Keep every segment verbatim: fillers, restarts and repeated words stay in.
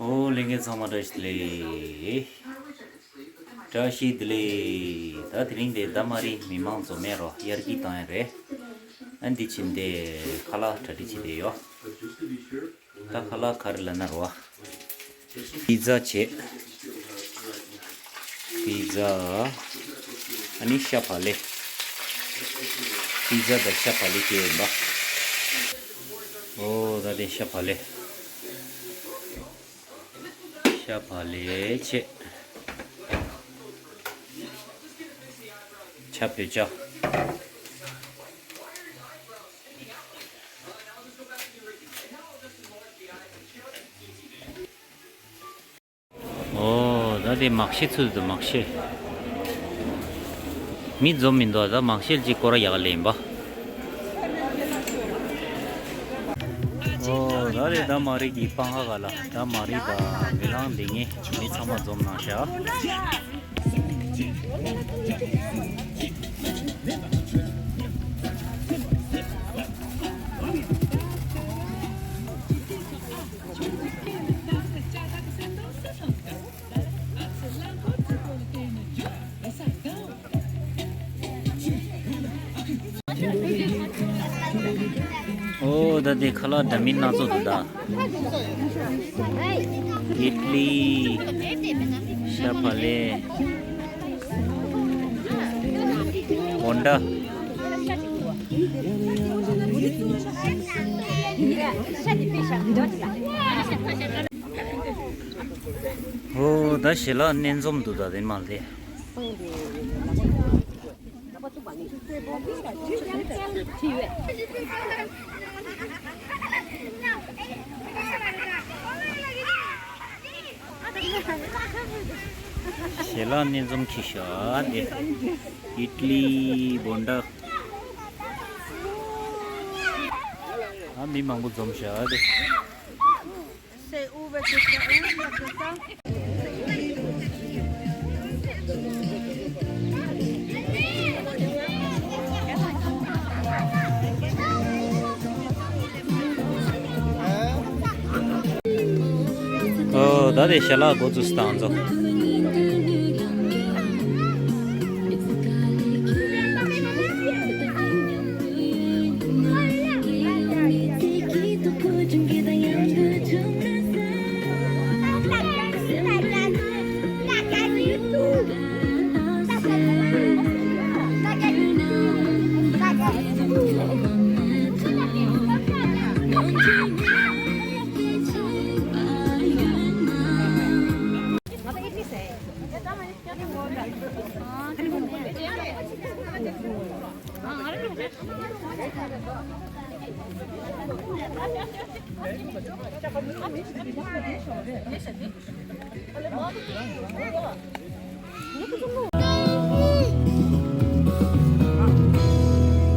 ཨོ་ལྷན་རྒྱས་ཚང་མ་བཀྲ་ཤིས་བདེ་ལེགས། བཀྲ་ཤིས་བདེ་ལེགས། ད་དེ་རིང་དེ་ད་མ་རི་མི་མང་འཛོམས་མེད་རོ། དབྱར་སྐྱིད་བཏང་ཡ་རེད། ཨ་འདི་ཕྱིན་དེ་ཁ་ལག་གྲ་སྒྲིག་བྱེད་དེ་ཡོད། ད་ཁ་ལག་ག་རེ་ལབ་ན་རོ། པི་ཛ་བྱེད། པི་ཛ། ཨ་ནི་ཤ་བག་ལེབ། པི་ཛ་དང་ཤ་བག་ལེབ་བྱས་ཡིན་པ། ཨོ་ད་དེ་ཤ་བག་ལེབ། ཤ་བག་ལེབ་བྱས། ཆ་བོད་ཇ། ཨོ་ད་དེ་མག་ཤེལ་ཚུལ་དུ་མག་ཤེལ། མི་འཛོམས་མི་འདུག་ད་མག་ཤེལ་གཅིག་སྐོར་ར་ཡག་ལེན་པ། ཨོ་ད་རེད། ད་མ་རི་གི་སྤང་ཁ་ག་ལ། ད་མ་རི་དང་མི་ལང་འདི་ངས་མི་ཚང་མ་འཛོམས་གནང་ཤག་ཨོ་ད་དེ་ཁ་ལག་འདྲ་མིན་སྣ་ཚོགས་འདུག་ད། ཨིཌ་ལི། ཤ་བག་ལེབ། བོན་ཌ། ཨོ་ད་ཞལ་ལག་སྣ་འཛོམས་འདུག་ད་དེ་མ་ལས། ཞལ་ལག་སྣ་འཛོམས་ཁྱི་ཤ་དེ། ཨིཌ་ལི། བོན་ཌ། ཨ་མི་མང་པོ་འཛོམས་ཤག་དེ། ཨོ་ད་དེ་ཞལ་ལག་འགོ་བཙུགས་སྟངས་ཚོ།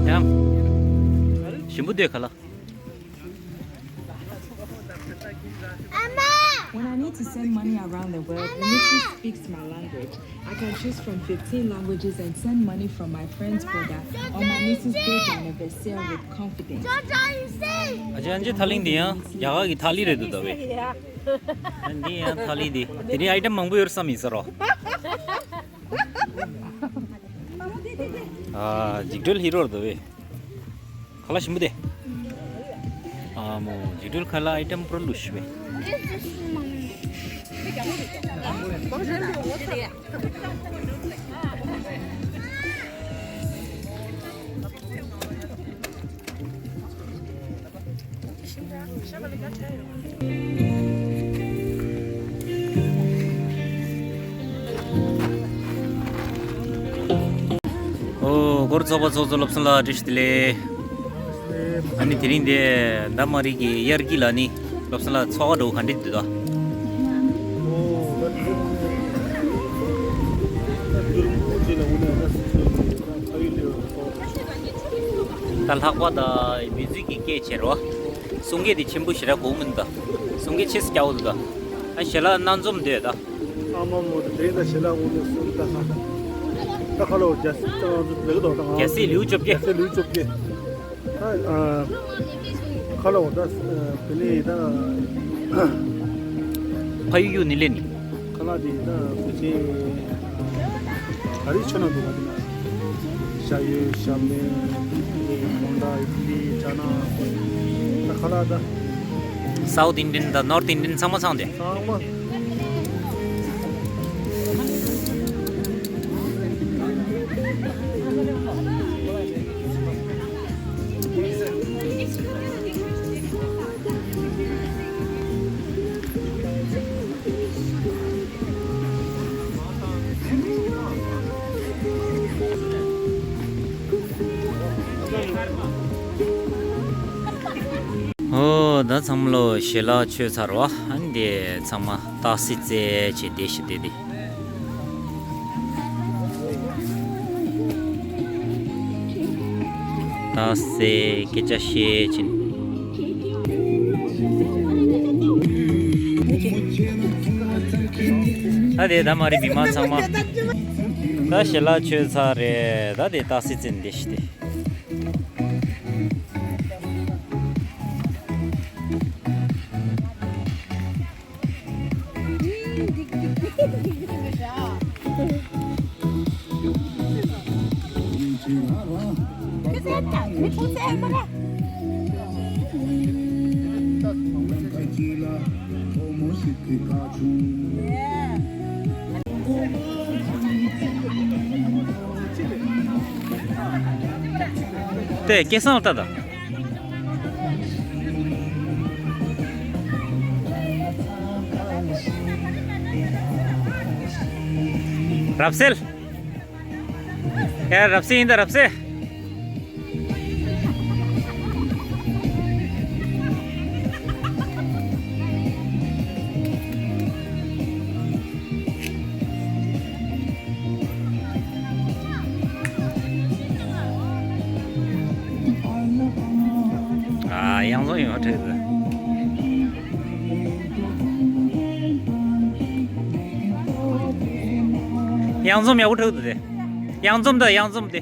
ཡང་ཞིམ་པོ་ལྟོས་ཁ་ལག When I need to send money around the world, Missy speaks my language. I can choose from fifteen languages and send money from my friend's brother on my niece's big anniversary with confidence. ཨ་ཅེ་ཨ་ཅེ་ཐ་ལིང་འདི་ཡང་རྒྱ་གར་གྱི་ཐ་ལི་རེད་འདུག་ད་བས། འདི་ཡང་ཐ་ལི་འདི། དེ་རིང་ཨའི་ཊེམ་མང་པོ་ཡོད་བསམ་ཡིན་ས་རོ། ཨ་འཇིགས་བྲལ་ཧི་རོ་རེད་འདུག་བས། ཁ་ལག་ཞིམ་པོ་དེ། ཨ་མོ་འཇིགས་བྲལ་ཁ་ལག་ཨའི་ཊེམ་པུ་ར་ལུ་ཤི་བས། ཨོ་སྐོར་ཚོགས་པ་ཚོགས་གཙོ་བློ་བཟང་ལགས་བཀྲ་ཤིས་བདེ་ལེགས། ཨ་ནི་དེ་རིང་འདི་ཟླ་མ་རིག་གི་དབྱར་སྐྱིད་ལ་ནི་བློ་བཟང་ལགས་ཚོགས་ཁག་འགྲོ་ག་འདྲ་འདུག་ད། ད་ལྷག་པ་དང་མི་ཚིག་གི་སྐད་ཆེ་རོ། གསུང་སྐད་དེ་ཆེན་པོ་ཞེ་དྲག་གོ་མི་འདུག་གསུང་སྐད་ཆེ་སུ་རྒྱག་འོ་འདུག་ད། ཨ་ཞལ་ལག་སྣ་འཛོམས་འདོད་ད། ཨ་མ་མོ་དེ་དེ་ད་ཞལ་ལག་འོ་དེ་གསུང་ད་ཧ། ད་ཁ་ལོ་རྒྱ་སྲིད་ཙང་ཚོ་ལེགས་དོ་ད་ང་། རྒྱ་སྲིད་ལེའུ་བཅོ་བརྒྱད། རྒྱ་སྲིད་ལེའུ་བཅོ་བརྒྱད། ད་ཨ་ཁ་ལོ་ད་དེ་ནས་ད། ཕ་ཡུལ་གཡུག་ནི་ལེན་ནི། ཁ་ལག་དེ་ད་བོད་ཆས་ག་རེ་མཆོད་ན་འདུག་ག་དེ་ན། ཤ་ཡོད། ཤ་མེད། དེ་མོ་ཊ། ཨི་ཌི་ལི། ཅ་ན། ད་ཁ་ལག་ད། South Indian དང་North Indian ཚང་མ་ཚང་དེ། ཚང་མ། ཨོ། ད་ཚང་མ་ལོ་ཞལ་ལག་མཆོད་ཚར་བ། ཨ་ནི་དེ་ཚང་མ་རྟགས་གསལ་རྩེད་བྱེད་བསྡད་ཤག་དེ་དེ། རྟགས་གསལ་སྐད་ཆ་བཤད་བྱེད། ད་དེ་ད་མ་རེད། མི་མང་ཚང་མ་ད་ཞལ་ལག་མཆོད་ཚར་རེད། ད་དེ་རྟགས་གསལ་རྩེད་བསྡད་ཤག་དེ། དེ་སྐལ་བཟང་ལྟ་དང་། རབ་གསལ། ཡ། རབ་གསལ་ཡིན་ད། རབ་གསལ། ཨ། གཡང་འཛོམས་ཡག་པོ་འཁྲབ་འདུག་དེ། གཡང་འཛོམས་ཡག་པོ་འཁྲབ་འདུག་དེ། གཡང་འཛོམས་དང་གཡང་འཛོམས་དེ།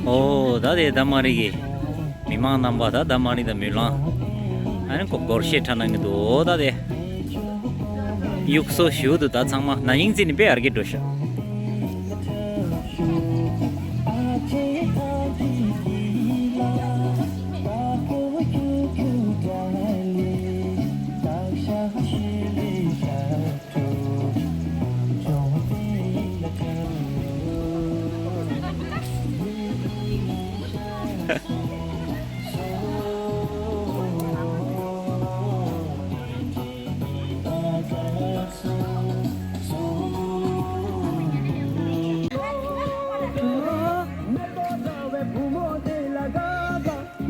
ཨོ། ད་དེ་ད་མ་རིག་གི་མི་མང་རྣམ་པ། ད་ད་མ་རིག་དང་མུན་ལང་། ཨ་ནི་ཁོ་སྒོར་གཞས་འཁྲབ་གནང་གི་འདུག་ད་དེ་གཡུག་སོ་ཞུ་འདུག་ད་ཚང་མ་ན་ནིང་རྩིས་ནི་དཔེ་ཡར་རྒྱས་འགྲོ་ཤག་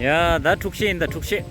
ཡ་ད་འཁྲུག་ཤེས་ཡིན། ད་འཁྲུག་ཤེས།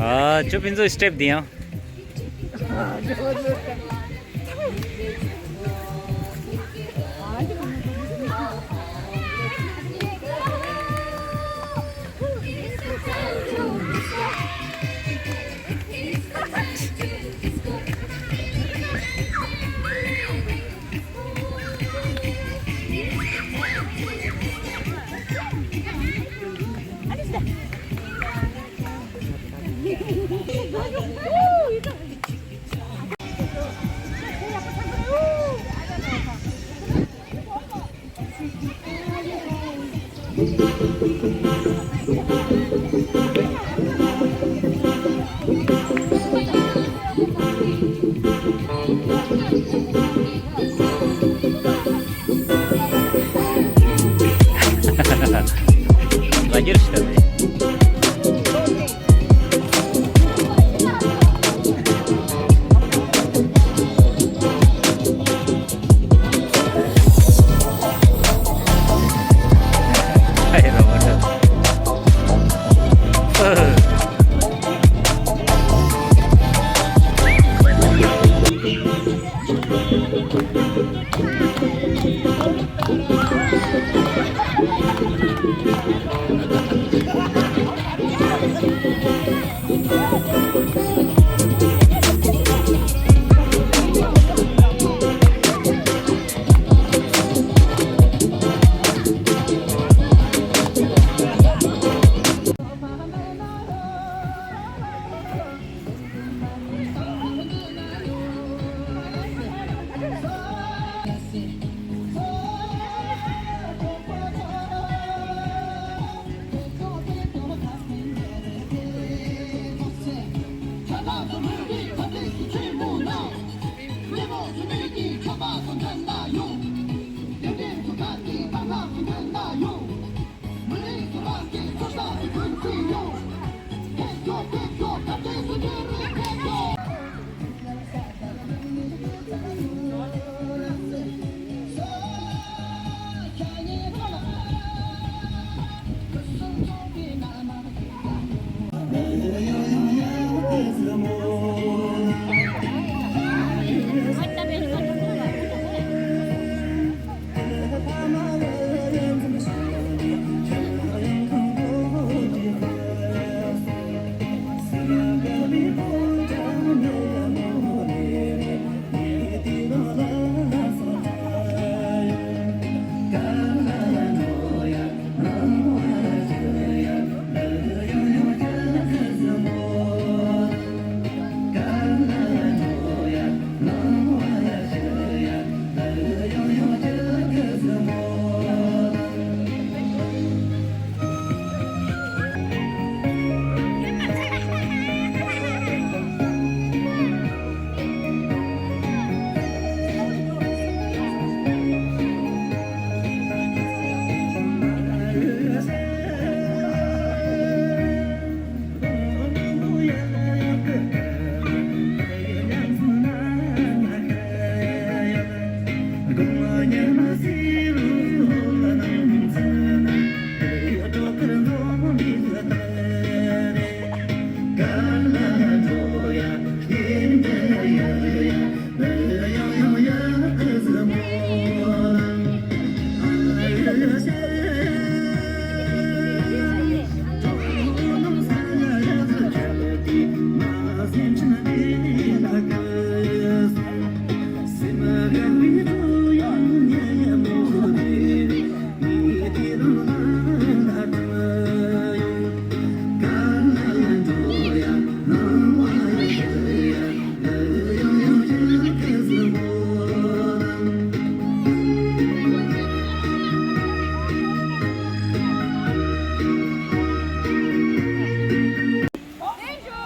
ཨ། ཁྱོད་ཕན་ཚུན་སི་ཊེབ་འདི་ཡང་། ལ་རྒྱར་ཞིག་ད་ནི།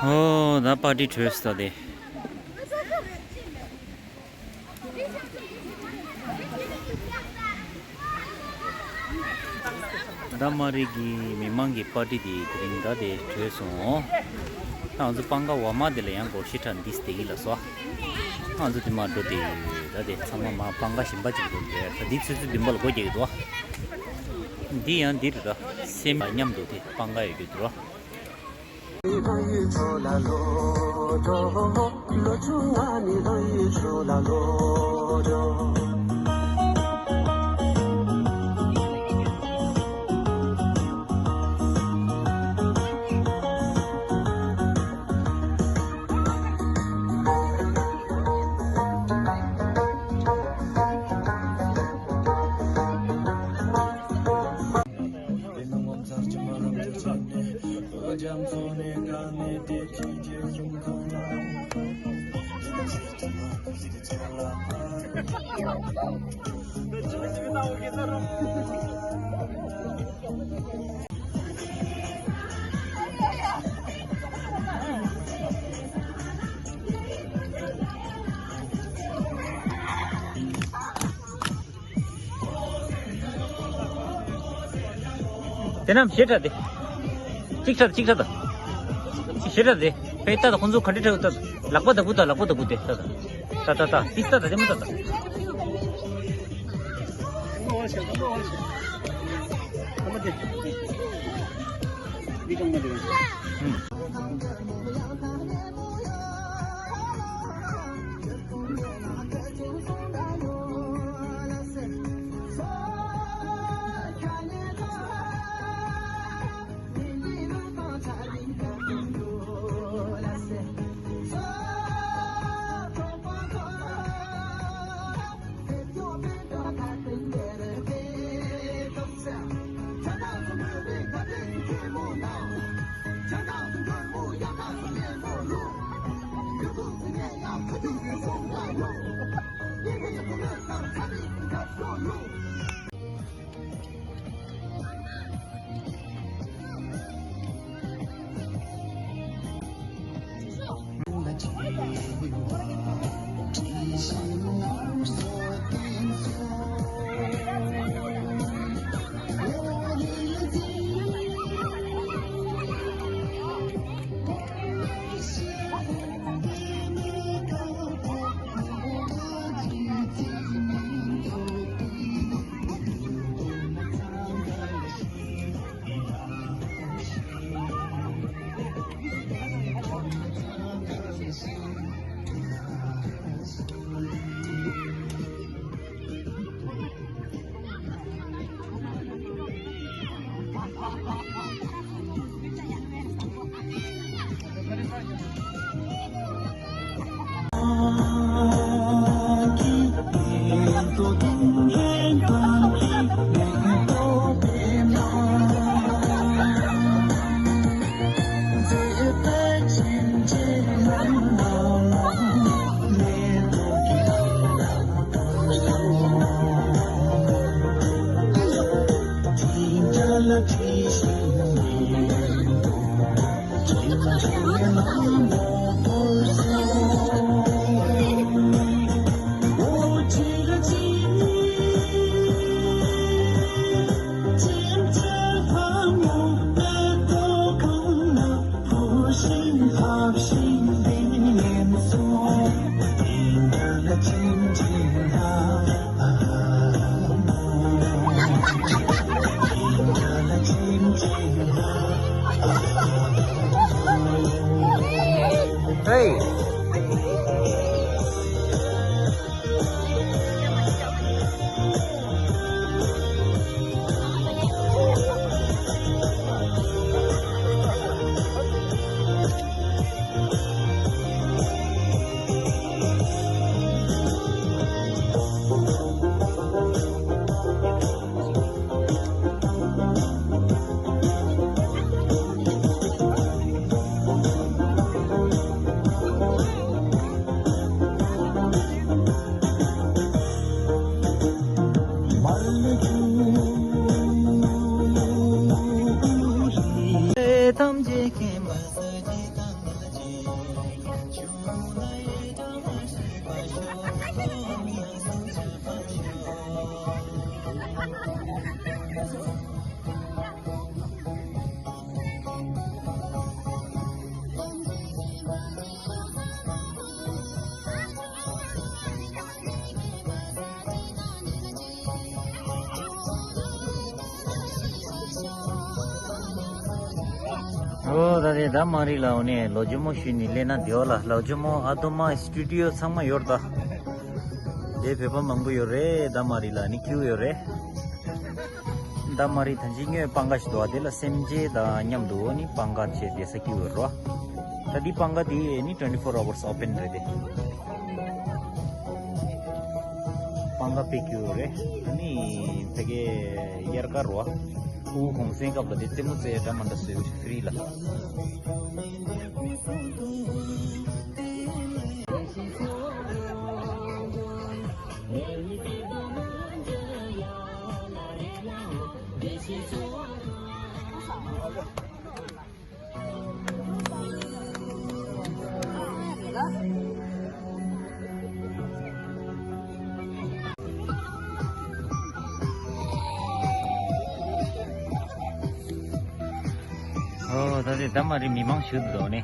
ཨོ། ད་པར་ཊི་གྲོལ་སོང་སྟེ། ད་མ་རིག་གི་མི་མང་གི་པར་ཊི་དེ་དེ་རིང་ད་དེ་གྲོལ་སོང་། ད་ང་ཚོ་སྤང་ཁ་འོག་མ་དེ་ལ་ཡང་སྒོར་བཞི་ཕྲག་འདིས་བསྡད་ཀྱི་ལ་སོ། ང་ཚོ་དེ་མ་འགྲོ་དེ་ད་དེ་ཚང་མ་མ་སྤང་ཁ་གཞན་པ་ཅིག་འགྲོ་དེ་ད་འདི་ཆུ་ཚོད་བདུན་པ་ལ་སྒོ་རྒྱག་གི་འདུག་འདི་ཡང་འདི་རེད། ད་སེམས་མཉམ་དུ་དེ་སྤང་ཁ་ཡོད་རྒྱུ་འདུག་དེ་རྣམས་ཞེ་དྲག་སྟེ། གཅིག་ཁྲ་གཅིག་ཁྲ་ད། གཅིག་ཤེས་ར་དེ། ཕེ་ད་ད་ཁོང་ཚོ་ག་འདྲ་ཁྲ་ད། ལག་པ་ད་བུ་ད་ལག་པ་ད་བུ་དེ་ད་ད། ད་ད་ད་ཏིག་ད་ད་དེ་མོ་ད་ད། Hey! ཨོ་ད་རེད། ད་མ་རི་ལ་འོ་ནས་ལོ་ཇོ་མོ་ཞུས་ནས་སླེབས་ན་བདེ་བ་ལ། ལོ་ཇོ་མོ་ཨ་དོ་མ་སི་ཊུ་ཌི་ཡོ་ཚང་མ་ཡོད་རེད་ད། དེ་བོད་པ་མང་པོ་ཡོད་རེད། ད་མ་རི་ལ་ནི་ཁྱིའུ་ཡོད་རེད། ད་མ་རི་ཐང་ཅིག་ཉོས་པང་ཁ་ཞིག་འདུག་བ། དེ་ལ་སེམས་ཅན་དང་མཉམ་དུ་འོ་ནི་པང་ཁ་བྱས་བསྡད་ས་སྐྱིད་པོ་རོ། ད་འདི་པང་ཁ་འདི་ནི་twenty four hours open རེད་དེ། པང་ཁ་དཔེ་སྐྱིད་པོ་རེད། ཨ་ནི་ཕ་གི་དབྱར་ཁ་རོ། ཨུ་གུང་སེང་སྐབས་ལ་དེ་རྩེད་མོ་རྩེ་འདྲ་མ་འདྲ་བཟོས་ཕི་རི་ལ། ཨོ་ད་དེ་ད་མ་རེད། མི་མང་ཞིག་འདུག་ནི།